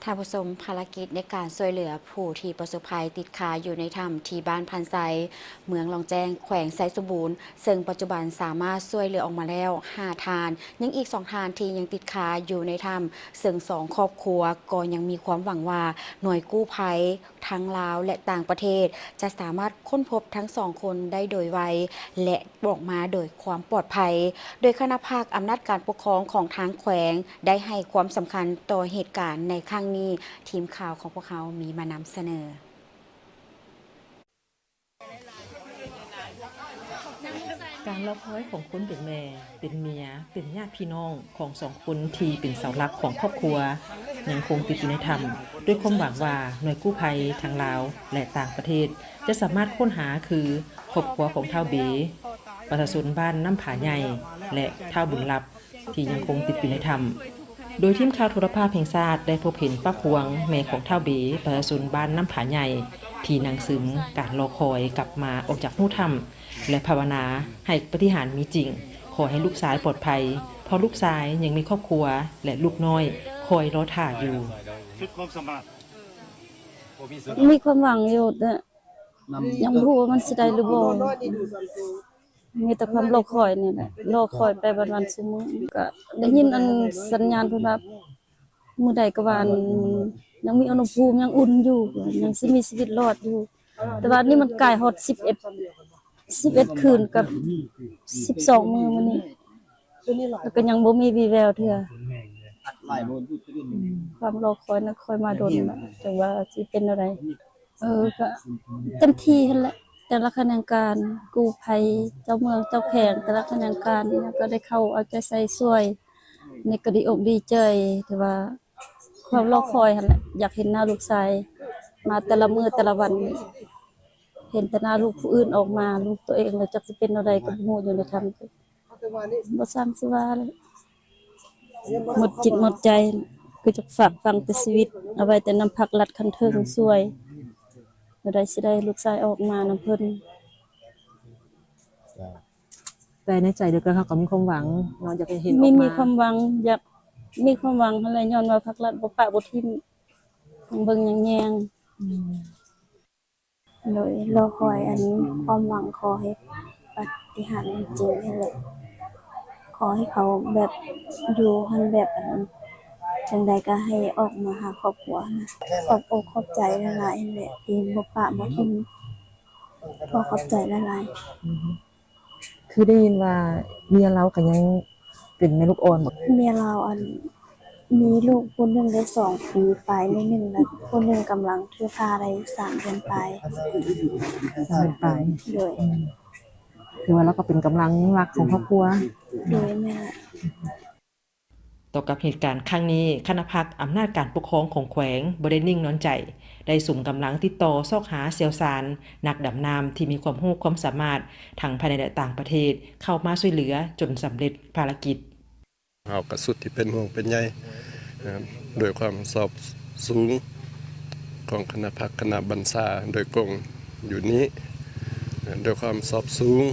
ທ່ານຜູ້ຊົມ, ພາລະກິດໃນການຊ່ວຍເຫຼືອຜູ້ທີ່ປະສົບໄພຕິດຄາຢູ່ໃນຖ້ຳທີ່ບ້ານພັນໄຊ, ເມືອງລ້ອງແຈ້ງ, ແຂວງໄຊສົມບູນ, ເຊິ່ງປັດຈຸບັນສາມາດຊ່ວຍເຫຼືອອອກມາແລ້ວຫ້າທ່ານ, ຍັງອີກສອງທ່ານທີ່ຍັງຕິດຄາຢູ່ໃນຖ້ຳ, ເຊິ່ງສອງຄອບຄົວກໍຍັງມີຄວາມຫວັງວ່າໜ່ວຍກູ້ໄພ ທັງລາວ ແລະ ຕ່າງປະເທດ ຈະສາມາດຄົ້ນພົບທັງສອງຄົນໄດ້ໂດຍໄວ ແລະ ອອກມາໂດຍຄວາມປອດໄພ, ໂດຍຄະນະພັກອຳນາດການປົກຄອງຂອງທາງແຂວງ ໄດ້ໃຫ້ຄວາມສຳຄັນຕໍ່ເຫດການໃນຄັ້ງນີ້. ທີມຂ່າວຂອງພວກເຮົາມີມານຳສະເໜີ. ການລໍຄອຍຂອງຄົນເປັນແມ່, ເປັນເມຍ, ເປັນຍາດພີ່ນ້ອງຂອງສອງຄົນທີ່ເປັນເສົາຫຼັກຂອງຄອບຄົວ ຍັງຄົງຕິດຢູ່ໃນຖ້ຳ, ດ້ວຍຄວາມຫວັງວ່າໜ່ວຍກູ້ໄພທັງລາວ ແລະ ຕ່າງປະເທດ ຈະສາມາດຄົ້ນຫາຄືຄອບຄົວຂອງທ້າວເບ, ປະຊາຊົນບ້ານນ້ຳຜາໃຫຍ່ ແລະ ທ້າວບຸນລັບ ທີ່ຍັງຄົງຕິດຢູ່ໃນຖ້ຳ. ໂດຍທີມຂ່າວໂທລະພາບແຫ່ງຊາດໄດ້ພົບເຫັນປ້າພວງ, ແມ່ຂອງທ້າວເບ, ປະຊາຊົນບ້ານນ້ຳຜາໃຫຍ່ ທີ່ນັ່ງຊຶມການລໍຄອຍກັບມາອອກຈາກຮູຖ້ຳ ແລະ ພາວະນາໃຫ້ປາຕິຫານມີຈິງ, ຂໍໃຫ້ລູກຊາຍປອດໄພ, ເພາະລູກຊາຍຍັງມີຄອບຄົວ ແລະ ລູກນ້ອຍຄອຍລໍຖ້າຢູ່. ມີຄວາມຫວັງຢູ່ ແຕ່ຍັງບໍ່ຮູ້ວ່າມັນຊິໄດ້ຫຼືບໍ່. ມີແຕ່ຄວາມລໍຄອຍນີ້ແຫຼະ, ລໍຄອຍໄປວັນໆ ຊຸມື້. ກະໄດ້ຍິນອັນສັນຍານເພິ່ນວ່າ ມື້ໃດກໍວ່າ ອັນ ຍັງມີອຸນຫະພູມ ຍັງອຸ່ນຢູ່, ຍັງຊິມີຊີວິດລອດຢູ່. ແຕ່ວ່ານີ້ມັນກາຍຮອດສິບເອັດ ສິບເອັດຄືນກັບສິບສອງມື້ມື້ນີ້, ແລ້ວກໍຍັງບໍ່ມີວີ່ແວວເທື່ອ. ຄວາມລໍຄອຍນະ ຄອຍມາດົນລະ, ຈັ່ງວ່າຊິເປັນແນວໃດ. ເອີ ກະເຕັມທີ່ຫັ້ນແຫຼະ, ແຕ່ລະຂະແໜງການ, ກູ້ໄພ, ເຈົ້າເມືອງ, ເຈົ້າແຂວງ, ແຕ່ລະຂະແໜງການ ແລ້ວກໍໄດ້ເຂົ້າເອົາໃຈໃສ່ຊ່ວຍ, ນີ້ກໍດີອົກດີໃຈ. ແຕ່ວ່າຄວາມລໍຄອຍຫັ້ນແຫຼະ, ຢາກເຫັນໜ້າລູກຊາຍມາແຕ່ລະມື້ແຕ່ລະວັນ, ເຫັນແຕ່ໜ້າລູກຜູ້ອື່ນອອກມາ, ລູກຕົວເອງລະຈັກຊິເປັນແນວໃດກໍບໍ່ຮູ້ຢູ່ໃນຖ້ຳ. ບໍ່ຊ່າງຊິວ່າແຫຼະ, ໝົດຈິດໝົດໃຈ, ຄືຈະຝາກຝັງແຕ່ຊີວິດເອົາໄວ້ແຕ່ນຳພັກລັດຂັ້ນເທິງຊ່ວຍ, ແນວໃດຊິໄດ້ລູກຊາຍອອກມານຳເພິ່ນ. ແຕ່ໃນໃຈເດີກັນເຮົາກໍມີຄວາມຫວັງເນາະ, ຢາກໃຫ້ເຫັນອອກມາ, ມີຄວາມຫວັງ, ຢາກມີຄວາມຫວັງຫັ້ນແຫຼະ, ຍ້ອນວ່າພັກລັດບໍ່ປະບໍ່ຖິ້ມ, ເບິ່ງຍັງແຍງ. ໂດຍລໍຄອຍອັນຄວາມຫວັງ ຂໍໃຫ້ປາຕິຫານເປັນຈິງຫັ້ນແຫຼະ, ຂໍໃຫ້ເຂົາແບບຢູ່ຫັ້ນແບບອັນ ຈັ່ງໃດກໍໃຫ້ອອກມາຫາຄອບຄົວນະ. ຂອບອົກຂອບໃຈຫຼາຍໆ ຫັ້ນແຫຼະ ທີ່ບໍ່ປະບໍ່ຖິ້ມ, ຂໍຂອບໃຈຫຼາຍໆ. ຄືໄດ້ຍິນວ່າເມຍລາວກໍຍັງເປັນແມ່ລູກອ່ອນບໍ? ເມຍລາວອັນ ມີລູກຜູ້ໜຶ່ງໄດ້ສອງປີປາຍໜ້ອຍໜຶ່ງ ແລະ ຜູ້ໜຶ່ງກຳລັງຖືພາໄດ້ສາມເດືອນປາຍ. ສາມເດືອນປາຍ. ໂດຍ. ອືມ ຖືວ່າລາວກໍເປັນກຳລັງຫຼັກຂອງຄອບຄົວ. ໂດຍ ແມ່ນລະ. ຕໍ່ກັບເຫດການຄັ້ງນີ້, ຄະນະພັກອຳນາດການປົກຄອງຂອງແຂວງບໍ່ໄດ້ນິ່ງນອນໃຈ, ໄດ້ສຸມກຳລັງຕິດຕໍ່ຊອກຫາຊ່ຽວຊານ, ນັກດຳນ້ຳທີ່ມີຄວາມຮູ້ຄວາມສາມາດ ທັງພາຍໃນ ແລະ ຕ່າງປະເທດ ເຂົ້າມາຊ່ວຍເຫຼືອຈົນສຳເລັດພາລະກິດ. ເຮົາກໍສຸດທີ່ເປັນຫ່ວງເປັນໃຍ ເອີ ດ້ວຍຄວາມສອບສູງຂອງຄະນະພັກຄະນະບັນຊາໂດຍກົງຢູ່ນີ້, ເອີ ດ້ວຍຄວາມສອບສູງ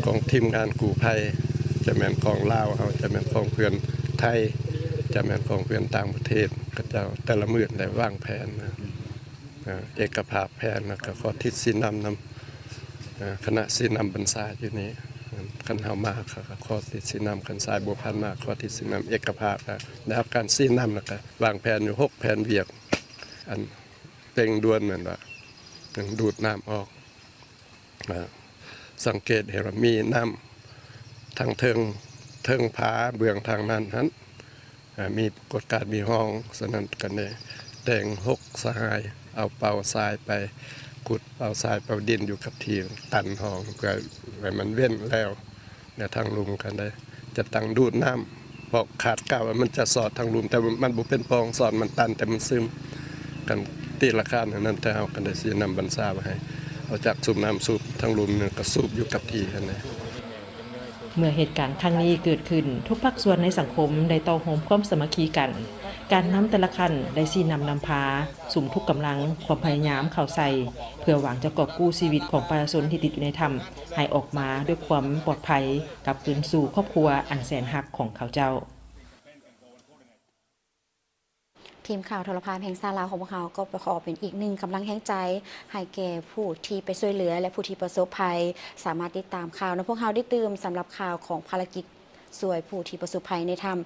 ຂອງທີມງານກູ້ໄພ, ຈະແມ່ນຂອງລາວເຮົາ, ຈະແມ່ນຂອງເພື່ອນໄທ, ຈະແມ່ນຂອງເພື່ອນຕ່າງປະເທດ, ເຂົາເຈົ້າແຕ່ລະມື້ໄດ້ວາງແຜນ ເອີ ເອກະພາບແຜນ ແລ້ວກໍຂໍທິດຊີ້ນຳນຳ ເອີ ຄະນະຊີ້ນຳບັນຊາຢູ່ນີ້. ຄັນເຮົາມາ ເຂົາກໍຂໍທິດຊີ້ນຳ, ຄັນສາຍບົວພັນມາ ຂໍທິດຊີ້ນຳເອກະພາບ ແລ້ວໄດ້ຮັບການຊີ້ນຳ ແລ້ວກໍວາງແຜນຢູ່ຫົກແຜນວຽກ. ອັນເລັ່ງດ່ວນແມ່ນວ່າ ເລື່ອງດູດນ້ຳອອກ. ເອີ ສັງເກດເຫັນວ່າມີນ້ຳທາງເທິງ, ເທິງຜາເບື້ອງທາງນັ້ນຫັ້ນ ເອີ ມີປາກົດການມີຮ່ອງ, ສະນັ້ນກໍໄດ້ແຕ່ງຫົກສະຫາຍ ເອົາເປົາຊາຍໄປຂຸດ, ເປົາຊາຍເປົາດິນຢູ່ກັບທີ່ ຕັນຮ່ອງ ເພື່ອໃຫ້ມັນເວັ້ນແລ້ວ. ແລະ ທາງລຸ່ມກໍໄດ້ຈັດຕັ້ງດູດນ້ຳ, ເພາະຄາດກະວ່າມັນຈະສອດທາງລຸ່ມ, ແຕ່ວ່າມັນບໍ່ເປັນປ່ອງສອດ, ມັນຕັນ ແຕ່ມັນຊຶມ. ກັນຕີລາຄານນັ້ນ, ແຕ່ເຮົາກໍໄດ້ຊີ້ນຳບັນຊາວ່າໃຫ້ເອົາຈັກສູບນ້ຳສູບທາງລຸ່ມ ແລ້ວກໍສູບຢູ່ກັບທີ່ຫັ້ນແຫຼະ. ເມື່ອເຫດການຄັ້ງນີ້ເກີດຂຶ້ນ, ທຸກພາກສ່ວນໃນສັງຄົມໄດ້ຕໍ່ໂຮມຄວາມສາມັກຄີກັນ. ການນຳແຕ່ລະຂັ້ນໄດ້ຊີ້ນຳນຳພາ, ສຸມທຸກກຳລັງ, ຄວາມພະຍາຍາມເຂົ້າໃສ່, ເພື່ອຫວັງຈະກອບກູ້ຊີວິດຂອງປະຊາຊົນທີ່ຕິດຢູ່ໃນຖ້ຳ ໃຫ້ອອກມາດ້ວຍຄວາມປອດໄພ, ກັບຄືນສູ່ຄອບຄົວອັນແສນຮັກຂອງເຂົາເຈົ້າ. ທີມຂ່າວໂທລະພາບແຫ່ງຊາດລາວຂອງພວກເຮົາ ກໍຂໍເປັນອີກໜຶ່ງກຳລັງແຮງໃຈ ໃຫ້ແກ່ຜູ້ທີ່ໄປຊ່ວຍເຫຼືອ ແລະ ຜູ້ທີ່ປະສົບໄພ ສາມາດຕິດຕາມຂ່າວນຳພວກເຮົາໄດ້ຕື່ມ ສຳລັບຂ່າວຂອງພາລະກິດຊ່ວຍຜູ້ທີ່ປະສົບໄພໃນຖ້ຳ